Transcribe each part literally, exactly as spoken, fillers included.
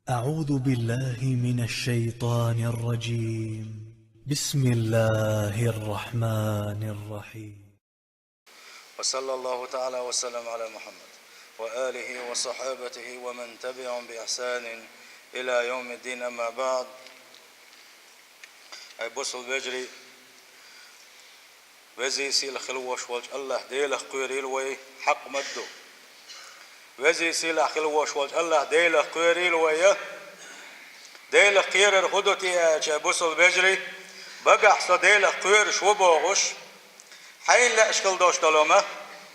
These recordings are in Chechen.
أعوذ بالله من الشيطان الرجيم. بسم الله الرحمن الرحيم. وصلى الله تعالى وسلم على محمد وآله وصحابته ومن تبعهم بإحسان إلى يوم الدين، أما بعد. Ай бусул вежарий, везий сийлахь хила вош волчу АллахӀ Делах кхоьрийла вай, хьакъ ма ду. Везий сийлахь хила вош волчу АллахӀ Делах кхоьрийла вай. Делах кхерар хӀун ду те аьлча, ай бусул вежарий, багахь со Делах кхоьруш ву бохуш, хьайна лаьаш хила долуш долу хӀума,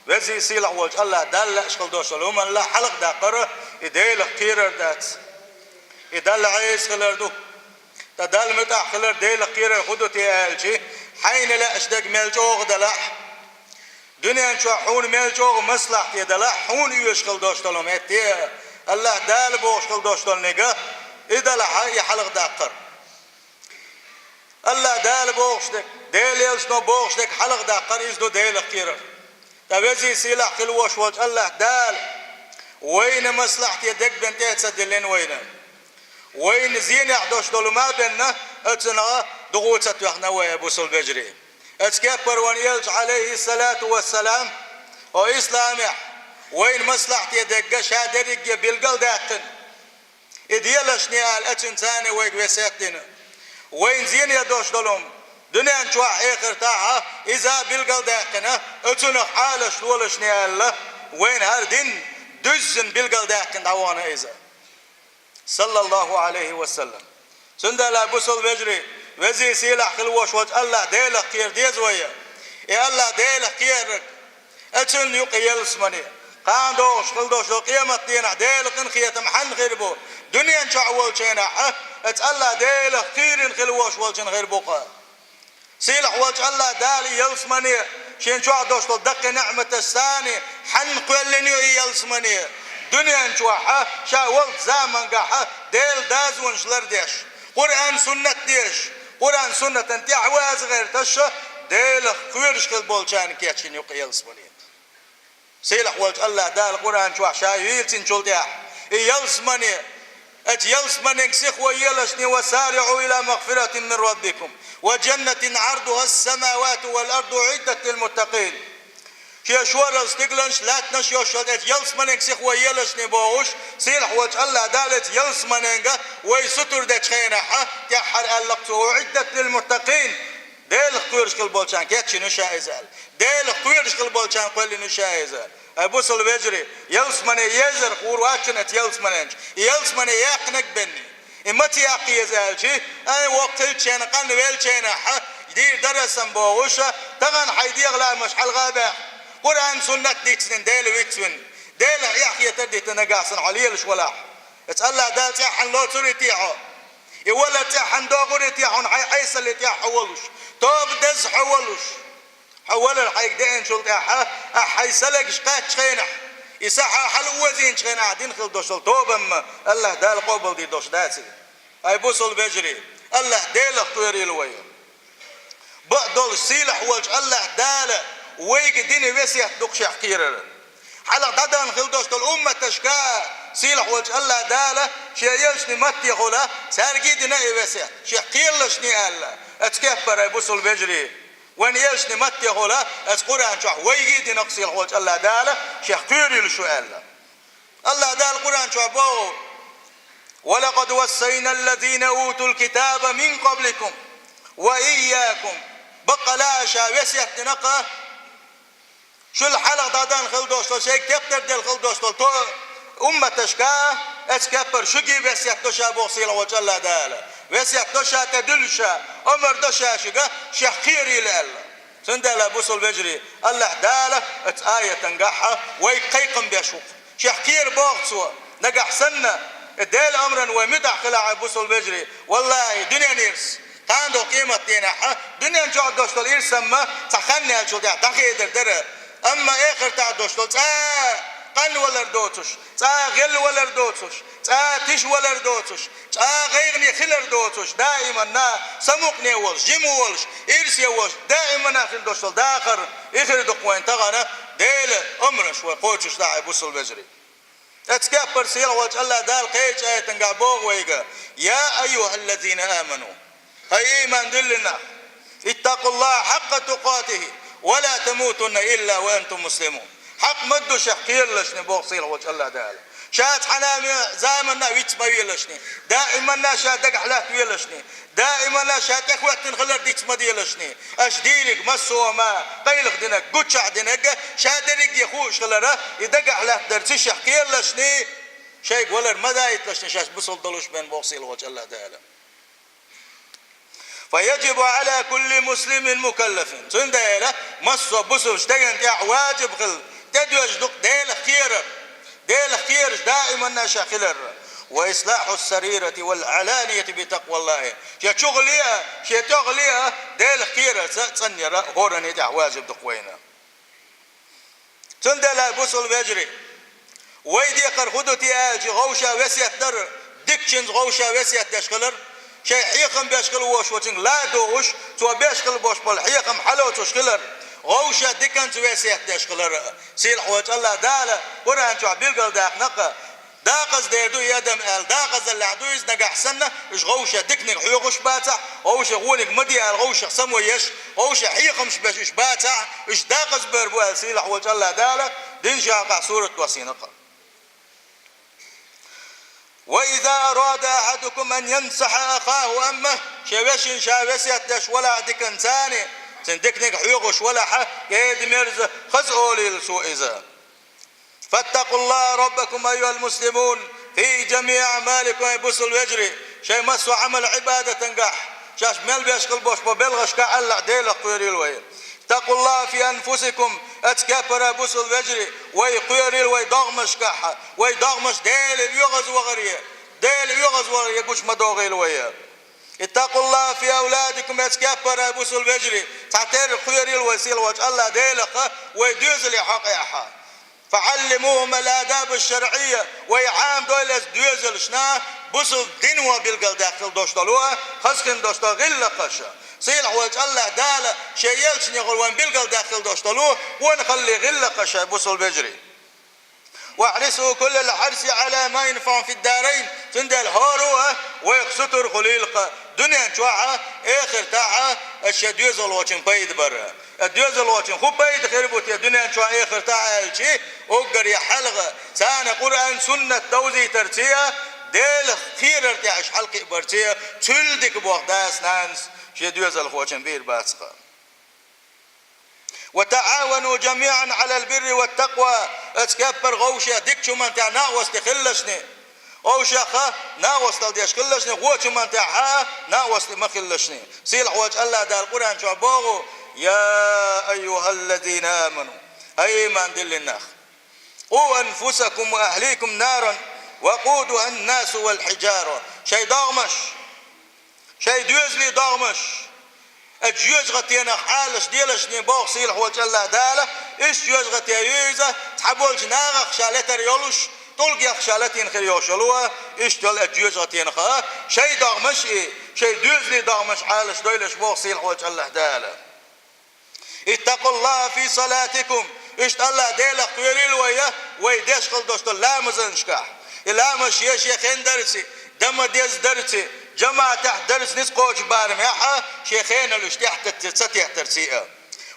везий сийлахь волчу АллахӀ Далла лаьаш хила долуш долу хӀуманна хьалха даккхар, и Делах кхерар дац. И Далла Ӏеса хилар ду. Ткъа Далла муьтӀахь хилар, Делах кхерар хӀун ду те аьлча, хьайна лаьаш дерг мел чӀогӀа далахь, дуьнен чохь хьуна мел чӀогӀа маслахьте далахь, хьуна оьшуш хила долуш долу хӀума хӀетте а, АллахӀ Дала бохуш хила долуш долу нега, и далахь, и хьалха даккхар. АллахӀ Дала бохуш дерг, Делан элчано бохуш дерг хьалха даккхар, иза ду Делах кхерар. Ткъа везий сийлахь хила вош волчу АллахӀ Дала вайна маслахьте дерг бен тӀе а ца диллина вайна. Вайна зенехь долуш долу хӀума а бенна, оцунах духу ца тоьхна вай, ай бусул вежарий. Оцу кеппара вайн элча, Ӏалайхиссалату вассалам, о исламехь вайна маслахьте дерг а ша дерриге билгал даьккхина. И делашне аьлла, оцуьнца вайга весет дина. Вайна зене долуш долу хӀума, дуьнен чохь, эхартахь а, иза а билгал даьккхина, оцунах Ӏалаш лолашне аьлла, вайна хӀара дин дуьззина билгал даьккхина дӀавахана иза. Саллаллаху Ӏалайхи ва саллам. Цундела, бусул вежарий, везий сийлахь хила вош волчу АллахӀ Делах кхера деза вай. И АллахӀ Делах кхерарг, оцунна юкъа ялсамане, кхана догӀуш хила долуш долу къематдийнахь Делан къинхетам хьанна хир бу? Дуьнен чохь волчу хенахь а, оцу АллахӀ Делах кхийрина хила вош волчун хир бу-кх. Сийлахь волчу АллахӀ Дала ялсамане, шен чохь долуш долу даккхий неӀматаш санна, хьанна кхоьллина ю и ялсамане? Дуьнен чохь а, ша волчу замангахь а Делан дозанаш лардеш, Къуръан-суннат деш, Къуръан-суннатан тӀаьхьа ваза гӀерташ а, Делах кхоьруш хила болчарна кечйина ю-кх ялсамане. Сийлахь волчу АллахӀ Дала Къуръан чохь ша вийцинчул тӀаьхьа, и ялсамане, оцу ялсаманенга сиха вай елашне: «وسارعوا إلى مغفرة من ربكم وجنة عرضها السماوات والأرض أعدت للمتقين». Шен шоралла стигланаш, лаьттанаш йолуш йолу оцу ялсаманенга сиха вай елашне бохуш, сийлахь волчу АллахӀ Дала оцу ялсаманенга вай сутара дечу хенахь а, тӀаьххьара аьлла-кх цо: «أعدت للمتقين». Делах кхоьруш хила болчарна кечйина ю ша иза аьлла. Делах кхоьруш хила болчарна кхоьллина ю ша иза. Ай бусул вежарий, ялсамане езар хуур вац шуна оцу ялсаманен чу. И ялсамане яьккхинарг бен. И маца яккха еза аьлча, ай, воккха хилча шена, къанвелча шена, хьан дийр дара сан бохуш, тахана хьайн дегӀан лаамаш хьалха а баьхна, Къуръан-суннат дийцина, Дела вицвина, Делах эхь хетар дитина нагахь санна хьо лелаш валахь, оцу АллахӀ Дала цӀеххьана лоцур ю те хьо? И валар цӀеххьана догӀур ю те хьуна хьайн Ӏесаллин тӀехь хьо волуш, тоба деза хьо волуш? Хьо валар хьайга деанчул тӀаьхьа, ахьа хьайн салагаш кхаьччу хенахь, и са хьан хьала озийначу хенахь дина хила долуш долу тоба-м АллахӀ Дала къобалдийр долуш даций? Ай бусул вежарий, АллахӀ Делах кхоьрийла вай. Бакъдолуш сийлахь волчу АллахӀ Дала вайга дина весет ду-кх шех кхерар. Хьалха дӀадахана хила долуш долу умматашка сийлахь волчу АллахӀ Дала шен элчанийн маттехула цаьрга а дина и весет, шех кхералашний аьлла, оцу кеппара, ай бусул вежарий. Вайн элчанийн маттехула оцу Къуръан чохь вайга а дина-кх сийлахь волчу АллахӀ Дала шех кхоьрийла шу аьлла. АллахӀ Дала Къуръан чохь боху: «ولقد وصينا الذين أوتوا الكتاب من قبلكم وإياكم». Баккъала аша весет дина-кх шул хьалха дӀадахана хила долуш долу, шайга тептар делла хила долуш долу то умматашка, оцу кеппара шуьга а весет до ша боху сийлахь волчу АллахӀ Дала. Весет до ша, тӀедуьллу ша, омра до ша шуьга, шех кхерийла аьлла. Цундела, бусул вежарий, АллахӀ Дала оцу аятангахь вайга кхайкхам беш ву-кх. Шех кхера боху Цо. Нагахь санна, и Делан омрана вай муьтӀахь хилахь, ай бусул вежарий, валлахӀи, дуьненан ирс, кхана долу къематдийнахь а, дуьнен чохь долуш долу ирс-м цхьа хан яьллачул тӀаьхьа дӀахедар дара. Амма эхартахь долуш долу цкъа къанвалар доцуш, цкъа гӀелвалар доцуш, цкъа тишвалар доцуш, цкъа гӀайгӀане хилар доцуш, даиманна самукъане волуш, жима волуш, ирсе волуш, даиманна хила долуш долу дахар, и хир ду-кх вайн тахана Делан омранаш вай кхочушдахь, ай бусул вежарий. Эцу кеппара сийлахьволчу АллахӀ Дала кхечу аятангахь боху вайга: «Я айюхаллазина аману». ХӀай ийман диллина нах! «Иттакъуллаха хьакъа тукъатихи, ва ла тамутунна илла ва антум муслимун». Хьакъ ма ду шех кхералашни, боху сийлахьволчу АллахӀ Дала. Ша цхьана а заманна а виц ма велашни, даиманна а ша дагахь латта велашни, даиманна а ша тӀехӀоьттина хилар диц ма делашни. Аша дийриг массо а ма къайлаха динарг, гучахь динарг, ша дерриге хууш хилара, и дагахь латтадарца шех кхералашни, шайга валар ма дайталашни, шаьш бусалба долуш бен, боху сийлахьволчу АллахӀ Дала. «Фа яжибу Ӏала кулли муслимин мукаллафин». Цундела массо а бусалба стеган тӀехь важиб хилла, тӀедожа ду-кх Делах кхерар. Делах кхераш даиманна а ша хилар. «Ва ислахьу сарирати вал Ӏаланияти би такъваллахи». Шен чухула а, шен тӀехула а Делах кхерарца цӀанъяр а хӀоранна тӀехь важиб ду-кх вайна. Цундела, бусалба вежарий, вай декхар хӀун ду те аьлча, вовшах весет дар, дикачуьнца вовшах весет деш хилар, шайн хьехам беш хила волуш волчуьнга ла а догӀуш, цо беш хила болуш болу хьехам хьалоцуш хилар, вовшах диканца весет деш хилар. Сийлахьволчу АллахӀ Дала Къуръан чохь билгалдаьккхина-кх, декъаза дер ду и адам аьлла, декъазаллехь ду иза, нагахь санна уьш вовшах диканиг хьоьхуш бацахь, вовшах вониг ма де аьлла, вовшах само еш, вовшах хьехамаш беш уьш бацахь, уьш декъаза бер бу аьлла, сийлахьволчу АллахӀ Дала динан чохь сурат доссийна-кх. «Ва иза арада ахьадукум ан янсахьа ахаху», амма шен вешин ша весет деш валахь диканца, цуьнан диканиг хьоьхуш валахь, кӀеда-мерза хаза олийла цо иза. «Фаттакъуллаха раббакум, айюхал муслимун, фи жамиъи аъмаликум», ай бусалба вежарий, шайн массо а Ӏамал-Ӏибадатангахь, шаьш мел беш хила болуш болу белхашкахь а Делах кхоьрийла вай. «Иттакъуллаха фи анфусикум», оцу кеппара, бусалба вежарий, вай кхоьрийла вай догӀмашкахь, вай догӀмаш Делан оьгӀазвахаре, Делан оьгӀазвахаре гучу ма догӀийла вай. «Иттакъуллаха фи авладикум», оцу кеппара, бусалба вежарий, цхьатерра кхоьрийла вай сийлахьволчу АллахӀ Делах вай доьзале хьокъехь. «Фаъаллимухум ал-адаба аш-шаръийя», вай Ӏамадойла оцу доьзалшна бусалба дино билгалдаьккхина долуш долу, хаза хин долуш долу гӀиллакхаш. Сийлахьволчу АллахӀ Дала шен элчанехула вайна билгалдаьккхина долуш долу къонахаллин гӀиллакхаш, бусалба вежарий. «Ва ахьрису куллал хьирси Ӏала ма янфаӀу фид-дарайн», цундела хӀора а вайх сутара хуьлийла-кх дуьнен чохь а, эхартахь а, оцу шен доьзалхочун пайда бар. Оцу доьзалхочун хӀун пайда хир бу те дуьнен чохь, эхартахь а аьлча, уггаре хьалха царна Къуръан, суннат довзийтарций а, Делах кхерар тӀехь уьш хьалакхиабарций а, цул дика болх дас-нанас шен доьзалхочун бийр бац-кх. «Ва таӀавану жамиӀан Ӏалал бирри ват-такъва», оцу кеппара вовшех дикачу хӀуманна тӀехь накъостий хилалашни, вовшех накъосталла деш хилалашни, вочу хӀуманна тӀехь а накъостий ма хилалашни. Сийлахьволчу АллахӀ Дала Къуръан чохь боху: «Я айюхаллазина аману», хӀай ийман диллина нах! «Къу анфусакум ва ахьликум наран, вакъудухан-насу вал-хьижара». Шайн догӀмаш, шайн доьзалийн догӀмаш, оцу жоьжахатенах Ӏалаш делашни, боху сийлахьволчу АллахӀ Дала, иштта жоьжахате ю иза, цхьаболчу нахах ша летар йолуш, тӀулгех ша латийна хир йолуш йолу, иштта йолу оцу жоьжахатенах шайн догӀмаш и, шайн доьзалийн догӀмаш Ӏалаш дойлаш, боху сийлахьволчу АллахӀ Дала. «Иттакъуллаха фи салатикум». Иштта АллахӀ Делах кхоьрийла вай, вай деш хила долуш долу ламазанашкахь. И ламаз шен-шен хенахь дарций, дан ма-дезза дарций, жамаӀатехь дарций, ницкъ кхочу барамехь а, шен хенал уьш тӀехь теттар ца теттарций а.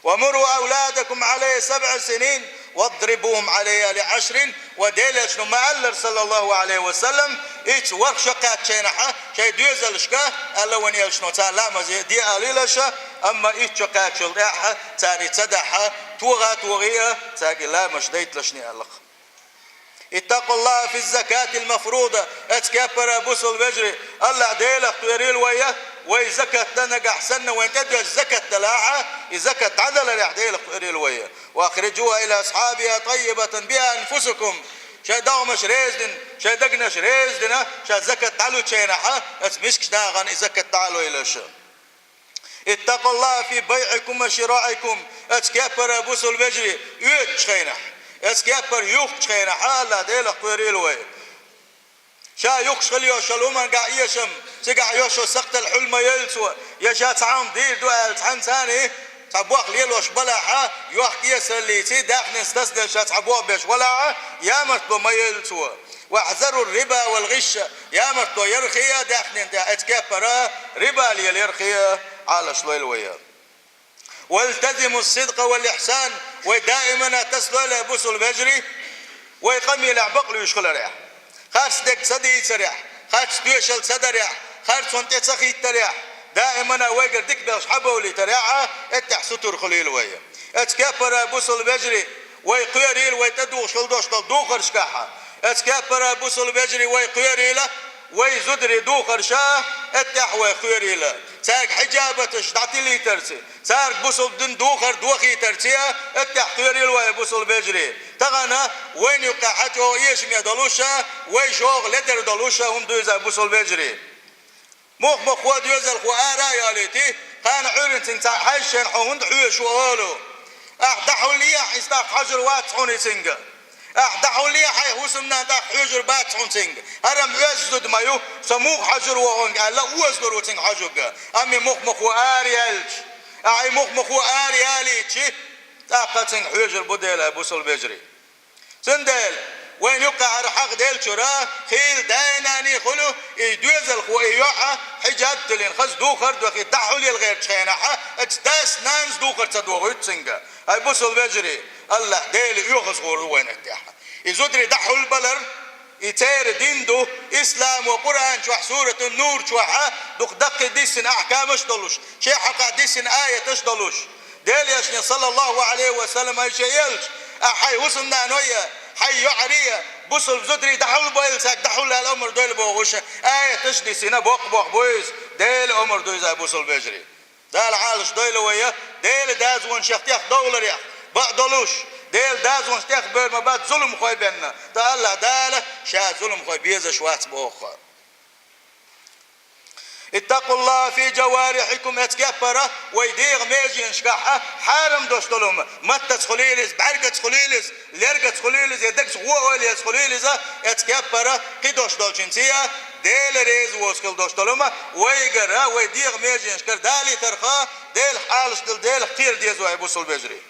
«Ва муру авладакум Ӏалайха сабӀа синин, вадрибухум Ӏалайха ли Ӏашрин». Ва Делан элчано ма-аллара, саллаллаху Ӏалайхи ва саллам, итт шо, ворхӀ шо кхаьчча хенахь шайн доьзалшка, аьлла вайн элчано, цара ламаз де алийла ша, амма итт шо кхаьччул тӀаьхьа цара и ца дахь, тоха а тохий а, цаьрга и ламазаш дайталашни аьлла-кх. «Иттакъуллаха фи закатил мафруда». Оцу кеппара, бусалба вежарий, АллахӀ Делах кхоьрийла вай, вай закат дан нагахь санна, вайн тӀедоьжна закат далахь, и закат дӀадаларехь Делах кхоьрийла вай. «Ва ахрижуха ила асхьабиха таййибатан биха анфусукум». Шайн догӀмаш реза дина, шайн дегнаш реза дина, ша закат дӀалучу хенахь, оцу мискачу нахана и закат дӀа а лойла ша. «Иттакъуллаха фи байӀикум ва шираӀикум». Оцу кеппара, бусалба вежарий, оьцучу хенахь, оцу кеппара юхкучу хенахь, АллахӀ Делах кхоьрийла вай. Ша юхкуш хила йолуш йолу хӀуманна тӀехь эшам, цигахь йолуш йолу сакхтал хьуьлла ма йойла цо, я ша цхьа хӀума дийр ду аьлла, цхьаьнцаний Цхьа бохк лелош балахь а, йохк-эсараллица даьхнин стасделча цхьа бохк беш валахь а, ямартло ма йойла цо. «واحذروا الربا والغش», ямартло ярхе а даьхнин тӀехь, эцу кеппара риба лела ярхе а, Ӏалаш лойла вай. «والتزموا الصدق والإحسان», вай даимана тасалойла, бусалба вежарий, вай къамелехь бакълуьйш хиларехь, харц дерг ца дийцарехь, харц тоьшалла ца дарехь, харцонна тӀе ца хӀиттарехь, даимана вайгара дика белхаш хьабовлийтарехь а, эттехь сутара хуьлийла вай. Эцу кеппара, бусалба вежарий, вай кхоьрийла вай тӀедугӀуш хила долуш долу духаршкахь а. Эцу кеппара, бусалба вежарий, вай кхоьрийла вай зударий духарша, эттехь вай кхоьрийла. Цаьрга хьиджабаташ дӀатилийтарций, цаьрга бусалба дин духар дохийтарций а, эттехь кхоьрийла вай, бусалба вежарий. Тахана вайна юккъехь хьан чӀогӀа эшаме долуш а, вай чӀогӀа ледара долуш а хӀума дуьйцу, бусалба вежарий. Мух-муххо доьзалхо ара а йолуьйтий, кхана Ӏуьйранна цуьнга цхьаъ хьаьжча, шена хьо хӀунда хьоьжуш ву олу? Ахь дӀахьуллехьа, иза тӀаккха хьожур вац хьуна цуьнга. Ахь дӀахьуллехьа, хьайн хӀусамнана тӀаккха хьоьжур бац хьуна цуьнга. ХӀара-м оьзза зуда ма ю, со муха хьожур ву хьуна аьлла, озалур ву цуьнга хьожург. Амма и мух-муххо ара яьлча, ахь и мух-муххо ара ялийча, тӀаккха цуьнга хьоьжур бу Дела, бусалба вежарий. Цундела вайна юккъехь хӀара хьагӀ деллачуьра хийла да-нана хуьлу, и доьзалхо, и йоӀ а хьиджаб тиллина, хаза духар а дохий, дӀахьулъяла гӀертачу хенахь а, оцу дас-нанас духар ца дохуьйту цуьнга. Ай, бусалба вежарий, АллахӀ Дела оьгӀазвахар ву вайна эттехь. И зударий дӀахьулбалар, и церан дин ду, ислам ву, Къуръан чохь, Суратун-Нур чохь а дукха даккхий диссина ахькамаш а долуш, шен хьокъехь диссина аяташ а долуш. Делан Элчано, саллаллаху Ӏалайхи ва саллам, ай шен элча, ахь хьайн хӀусамнаной а, хьайн йоӀарий а, бусалба зударий дӀахьулбойла, цаьрга дӀахьулъяла омра дойла бохуш, аяташ а диссина, боккха бохам бу иза, Дела омра ду иза, бусалба вежарий. Дала Ӏалаш дойла вай, Делан дозанех тӀехдовларех, бакъ долуш, Делан дозанех тӀехбевр ма бац зуламхой бен, ткъа АллахӀ Дала Ша зуламхой безаш вац боху. «اتقوا الله في جوارحكم», эцу кеппара вай дегӀан меженашкахь хьарам долуш долу хӀума, маттаца хуьлийла иза, бӀаьргаца хуьлийла иза, лергаца хуьлийла иза, я дагца гӀо ойла еза хуьлийла иза, эцу кеппара кхин долуш долчуьнца а, Дела реза воцу хила долуш долу хӀума вайгара, вай дегӀан меженашкара далийтарха, Делах Ӏалаш дела, Делах кхера деза вай, бусалба вежарий.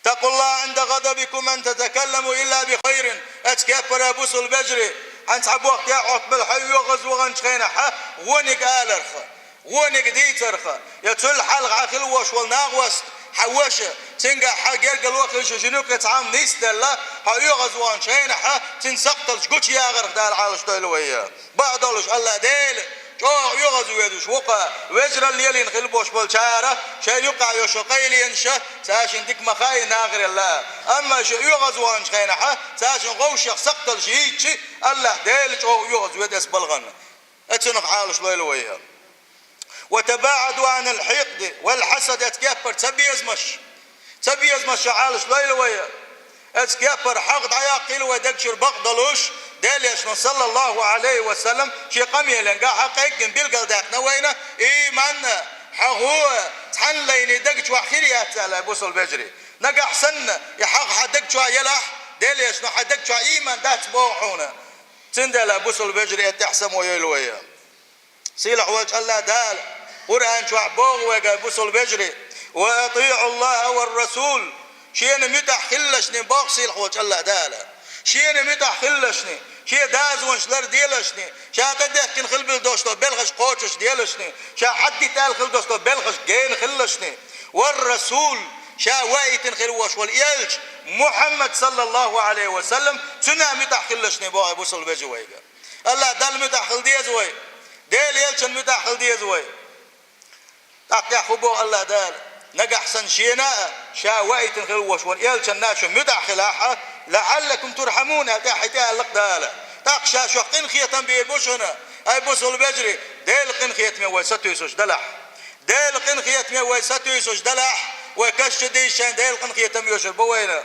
«اتقوا الله عند غضبكم أن تتكلموا إلا بخير». Эцу кеппара, бусалба вежарий, хьан цхьа бохк яа Ӏоттабелла, хьо оьгӀазваханчу хенахь хьан вониг аларха, вониг дийцарха, я цул хьалха хьан хилла волуш волу накъост, хьан ваша, цуьнгахь хьан гергарло хилла шун жинуькъе цхьа хӀума нисделла, хьо оьгӀазваханчу хенахь хьан цуьнан сакхталш гучуягӀарх Дала Ӏалаш дойла вай. Бакъ долуш, АллахӀ Дела чӀогӀа оьгӀазвоьдуш ву-кх, вежаралла лелийна хилла болуш болчара, шайн юккъехь йолуш йолу къайленаш, цаьршинна дика ма хаьа нахарелла. Амма шу оьгӀазваханчу хенахь, цаьршинна вовшех сакхталш йийцчи, АллахӀ Дела чӀогӀа оьгӀазвоьду эс балгӀанна. Эцунах Ӏалаш лойла вай. «وتباعدوا عن الحقد والحسد», эцу кеппара цабезамаш. Цабезамаш Ӏалаш лойла вай. Эцу кеппара хьагӀ дӀаяккхийла вай даг чуьра бакъ долуш, Делан Элчано, саллаллаху Ӏалайхи ва саллам, шен къамеленгахь къеггина билгалдаьккхина вайна, иман, хьагӀо, цхьана лайна даг чохь хир яц аьлла, бусалба вежарий. Нагахь санна, и хьагӀ хьан даг чохь елахь, Делан Элчано хьан даг чохь иман дац боху хьуна. Цундела, бусалба вежарий, эттехь само йойла вай. Сийлахь волчу АллахӀ Дала Къуръан чохь боху вайга, бусалба вежарий: «وأطيعوا الله والرسول». Шена муьтӀахь хилалашний боху сийлахь волчу АллахӀ Дала. Шена муьтӀахь хилалашний, шен дозанаш ларделашний, ша тӀедехкина хила билла долуш долу белхаш кхочушделашний, ша хьаддита аьлла хила долуш долу белхаш гена хилалашний. «والرسول», ша ваийтина хила волуш волу элча Мухьаммад, саллаллаху Ӏалайхи ва саллам, цуьнан муьтӀахь хилалашний боху, бусалба вежарий, вайга. АллахӀ Далла муьтӀахь хила деза вай. Делан элчан муьтӀахь хила деза вай. ТӀаккха тӀехь хӀун боху АллахӀ Дала? Нагахь санна шена а, ша ваийтина хила волуш волу элчанна а шу муьтӀахь хилахь а, «لعلكم ترحمون», аьлла тӀаьхьа тӀе аьлла-кх Дала. ТӀаккха ша шух къинхетам бийр бу шуна, ай бусалба вежарий, Делан къинхетаме вай сатуьйсуш далахь. Делан къинхетаме вай сатуьйсуш далахь, вай каш чу дийшина Делан къинхетам оьшур бу вайна.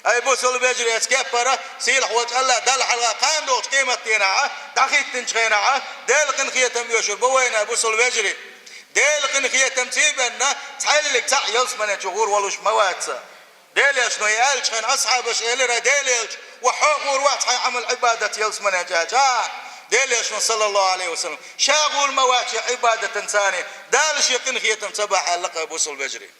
Ай бусалба вежарий, эцу кеппара сийлахь волчу АллахӀ Далла хьалха кхана догӀучу къематденахь а, дӀахӀиттинчу хенахь а, Делан къинхетам оьшур бу вайна, бусалба вежарий. Делан къинхетамций бенна, цхьаьллиг цхьаъ ялсамане чу гӀур волуш ма вац. Делан Элчано и аьллачу хенахь асхьабаша элира: «Делан Элча, ва хьо гӀур вац хьайн Ӏамал-Ӏибадат ялсамане чу?» аьлча, Делан Элчано, саллаллаху Ӏалайхи ва саллам, ша гӀур ма вац Ӏибадатаца, Дала шен къинхетам ца бахь аьлла-кх, бусалба вежарий.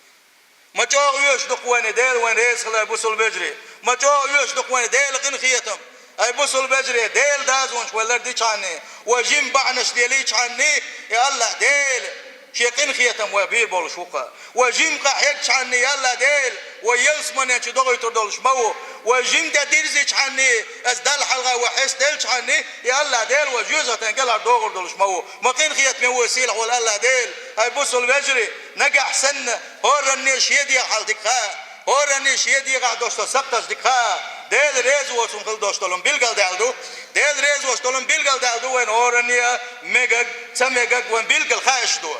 Ма чӀоагӀа оьшуш ду-кх вайна, Дела вайна реза хилар, бусалба вежарий. Ма чӀоагӀа оьшуш ду-кх вайна Делан къинхетам. Ай, бусалба вежарий, Делан дозанаш вай лардичхьана, вай жима бахьанаш лелийчхьана, я АллахӀ Дела, шен къинхетам вай бе болуш ву-кх. Вай жима къахьегчхьана, я АллахӀ Дела, вай ялсаманин чу догӀуьйтур долуш ма ву. Вай жима тӀе дирзичхьана, аса Далла хьалха вай хьестаделчхьана, я АллахӀ Дела, вай жоьжахатин кӀелхьара догӀур долуш ма ву. Ма къинхетаме ву сийлахь волу АллахӀ Дела. Ай, бусалба вежарий, нагахь санна хӀоранне шен дегӀахьа дика хаьа, хӀоранне шен дегӀахь долуш долу сакхташ дика хаьа, Дела реза воцург хила долуш долун билгалдаьлла ду. Дела реза воцург долун билгалдаьлла ду вайна хӀоранне а, мегаг, ца мегаг вайн билггал хаьаш ду.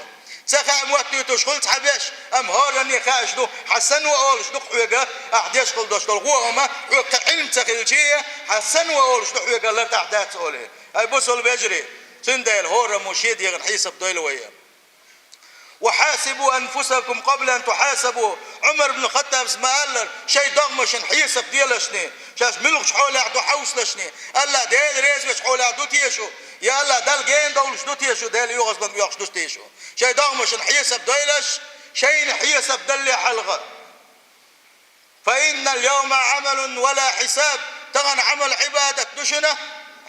Ца хаьа моттуьйтуш хуьлу цхьаберш, амма хӀоранне хаьаш ду, хьан санна ван олуш ду-кх хьоьга ахь деш хила долуш долу гӀо хӀума, хьоьга кхин Ӏилма ца хилча а, хьан санна ван олуш ду хьоьга лартӀахь дац олий. Ай, бусалба вежарий, цундела хӀораммо шен дегӀан хьесап дойла вай. «Ва хьасибу анфусакум къабла ан тухьасабу». Ӏумар ибн Хаттабас ма-аллара, шайн догӀмашна хьесап делашна, шаьш муьлхачу хьолехь ду хьовсалашна, АллахӀ Дела реза вечу хьолехь ду те шу, я АллахӀ Далла гена довлуш ду те шу, Делан оьгӀазлонга оьхуш ду те шу. Шайн догӀмашна хьесап дойлаш, шайна хьесап далале хьалха. «Фа иннал йовма Ӏамалун ва ла хьисаб». Тахана Ӏамал-Ӏибадат ду шуна,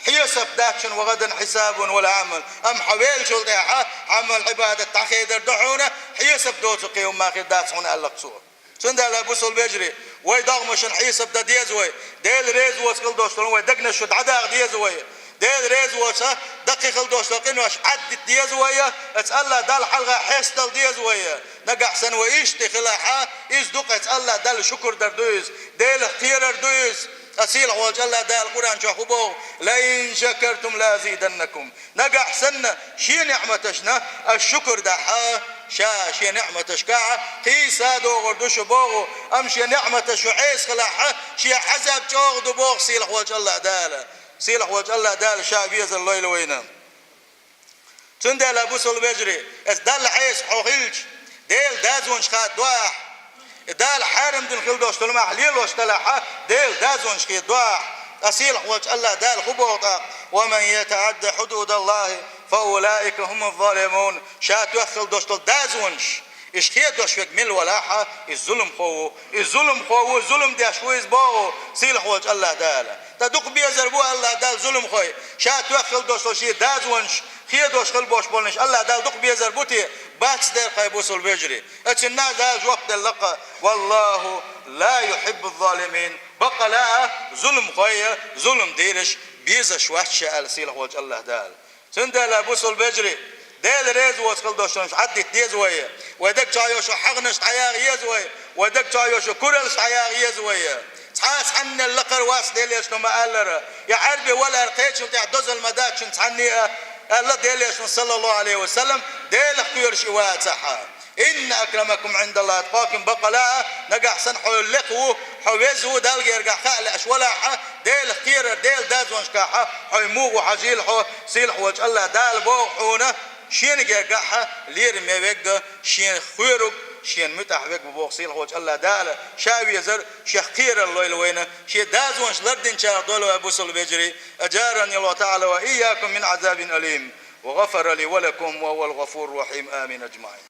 хьесап дац шуна, «ва гӀадан хьисабун ва ла Ӏамал». Амма хьо веллачул тӀаьхьа Ӏамал-Ӏибадат дӀахедар ду хьуна, хьесап доцу кхин хӀума хир дац хьуна аьлла-кх цо. Цундела, бусалба вежарий, вай догӀмашна хьесап дан деза вай, Дела реза воцу хила долуш долу вай дегнаш шу дӀадаккха деза вай. Дела реза воцу даккхий хила долуш долу къинош Ӏаддита деза вай, аса АллахӀ Далла хьалха хьестадала деза вай. Нагахь санна вай иштта хилахь, иза ду-кх аса АллахӀ Далла шукур дар ду иза, Делах кхерар ду иза. Ткъа сийлахь волчу АллахӀ Дала Къуръан чохь хӀун боху: «Ла ин шакартум ла азиданнакум». Нагахь санна шен неӀматашна аса шукур дахь, ша шен неӀматашкахь кхийса догӀур ду шу боху, амма шен неӀматаш шу Ӏеса хилахь, шен Ӏазаб чӀогӀа ду боху сийлахь волчу АллахӀ Дала. Сийлахь волчу АллахӀ Дала ша везар лойла вайна. Цундела, бусалба вежарий, аса Далла Ӏеса хьо хилча, Делан дозанаш хададо ахь. И Дала хьарам дина хила долуш долу хӀума ахь лелош делахь, Делан дозанаш хададо ахь. Ткъа сийлахь волчу АллахӀ Дала хӀун боху тӀаккха: «Ва ман ятаӀадда хьудудаллахӀи фа улаика хӀумуз-залимун». Ша тоьхна хила долуш долу дозанаш, иза хадош верг мила велахь, иза зуламхо ву. Иза зуламхо ву, зулам деш ву иза боху сийлахь волчу АллахӀ Дала. Ткъа дукха безар бу АллахӀ Дала зуламхой, ша тоьхна хила долуш долу шен дозанаш хадош хила болуш болнаш АллахӀ Дала дукха безар бу те? Бац дерг-кх, бусалба вежарий. Ацинна Дала жоп делла-кх: «ВаллахӀу ла юхьиббуз-залимин». Баккъала а, зуламхой а, зулам дийраш безаш вац ша аьлла сийлахь волчу АллахӀ Дала. Цундела, бусалба вежарий, Дела реза воцу хила долуш долу хӀумаш Ӏаддита деза вай. Вай даг чохь йолу хьагӀнаш дӀаяха еза вай. Вай даг чохь йолу кураллаш дӀаяха еза вай. Цхьа а цхьаннел лакхара вац Делан Элчано ма-аллара. Я Ӏаьрби валар кхечун тӀехь дозалла ма дац шуна цхьанне а, аьлла Делан Элчано, саллаллаху Ӏалайхи ва саллам, Делах кхоьруш и вацахь. «Инна акрамакум ӀиндаллахӀи аткъакум». Баккъала а, нагахь санна хьо лекха ву, хьо веза ву Далла гергахь хаа лаьаш валахь, Делах кхерар, Делан дозанашкахь хьо муха ву хьажийла хьо, сийлахь волчу АллахӀ Дала боху хьуна, шена гергахь лераме верг, шена кхоьруг, шена муьтӀахь верг ву боху сийлахь волчу АллахӀ Дала, ша везар, шех кхерар лойла вайна, шен дозанаш лардинчарах дойла вай, бусалба вежарий. Аджараниллаху таӀала ва ийякум мин Ӏазабин алим. Ва гӀафара ли ва лакум ва хӀувал гӀафуру рахьим. Амин аджмаӀин.